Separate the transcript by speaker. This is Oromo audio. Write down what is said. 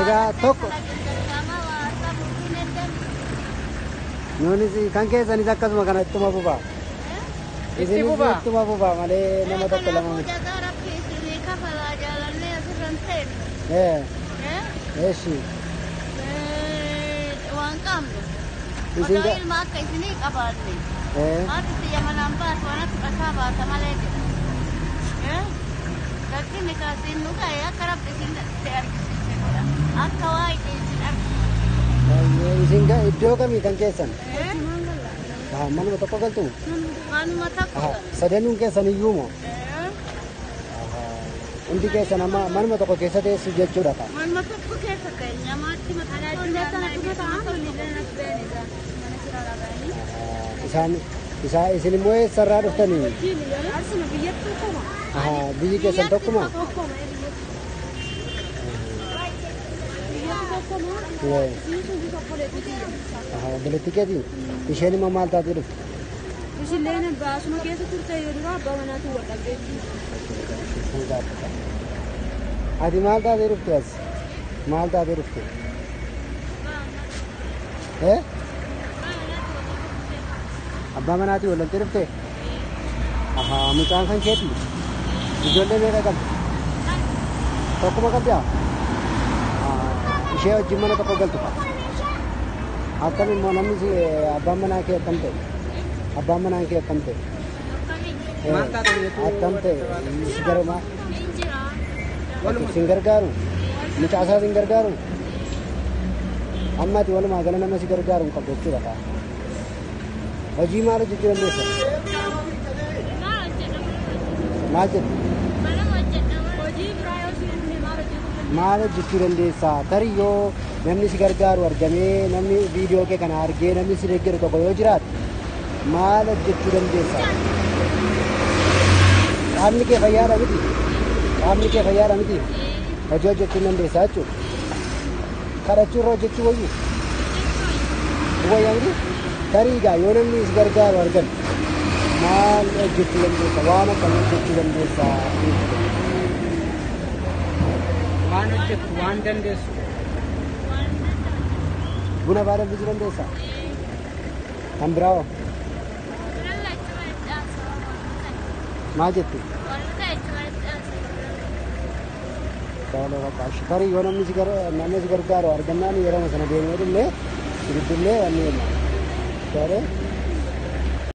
Speaker 1: Egaa tokko nuunis kan keessanis akkasuma kana ittuma fufa.
Speaker 2: Itti
Speaker 1: Isinis
Speaker 2: fufa.
Speaker 1: ittuma fufa malee nama tokko lama miti.
Speaker 3: Jazaa Rabbi isinii kafalaa jaalannee asirran ta'e.
Speaker 1: Eeshi.
Speaker 3: Waan qabnu.
Speaker 1: Isin
Speaker 3: Odoo ilma akka isinii qabaanne. Haati tiyya manaan baatu waan akka qasaa baata malee jedha. Rakkinni kaasiin nu ga'e akka Rabbi isin argisiise godha. Akka waa isin argisiise.
Speaker 1: Isin iddoo kamii kan keessan? Manuma tokko galtu?
Speaker 3: Manuma tokko.
Speaker 1: Sadanuun keessan iyyuu moo? Hundi keessan amma manuma tokko keessa teessu jechuudha.
Speaker 3: Manuma tokko keessa keenya maatti
Speaker 1: Isaan isaa isin immoo eessarraa dhuftanii? Biyyi keessan tokkuma? Obboleettii keetii? Isheen immoo maal taatee dhufte?
Speaker 4: Ishilleen baasuma keessa turte yoo dura abbaa manaatiin wal dhabdeetti.
Speaker 1: Ati maal taatee dhufte as? Maal taatee dhufte? Abbaa manaatiin wal dhabdee dhufte? Mucaan kan keeti? Ijoollee meeqa qabdi? Tokkuma qabdaa? Ishee wajjin mana tokko galtu. Akkam immoo namni abbaan manaa kee akkam ta'e? Abbaan manaa kee akkam ta'e? Akkam ta'e? Si garmaa? Sin gargaaru? Mucaasaa sin gargaaru? Amma ati walumaa gala nama si gargaaru hin qabdu jechuudha. Hojii maal hojjechuu dandeessa? Maal jettu? Maal hojjechuu dandeessa? Tarii yoo namni si gargaaru argamee namni viidiyoo kee kana argee namni si deeggaru tokko yoo jiraate maal hojjechuu dandeessa? Qaamni kee fayyaadha miti? Qaamni kee fayyaadha miti? Hojii hojjechuu hin dandeessa jechuudha. Kadhachuu irra hojjechuu wayyu? Wayyaa miti? Tarii egaa yoo namni si gargaaru argame maal hojjechuu dandeessa? Waan akkamii hojjechuu dandeessa?
Speaker 2: Waan hojjettu waan dandeessu.
Speaker 1: Buna fa'aa danfisuu dandeessa? Kan biraa hoo? Maal jettu? Tarii yoo namni si gargaaru argannaan yeroo sana deemnee dhufnee si dubbifnee wanni jenna. Tole.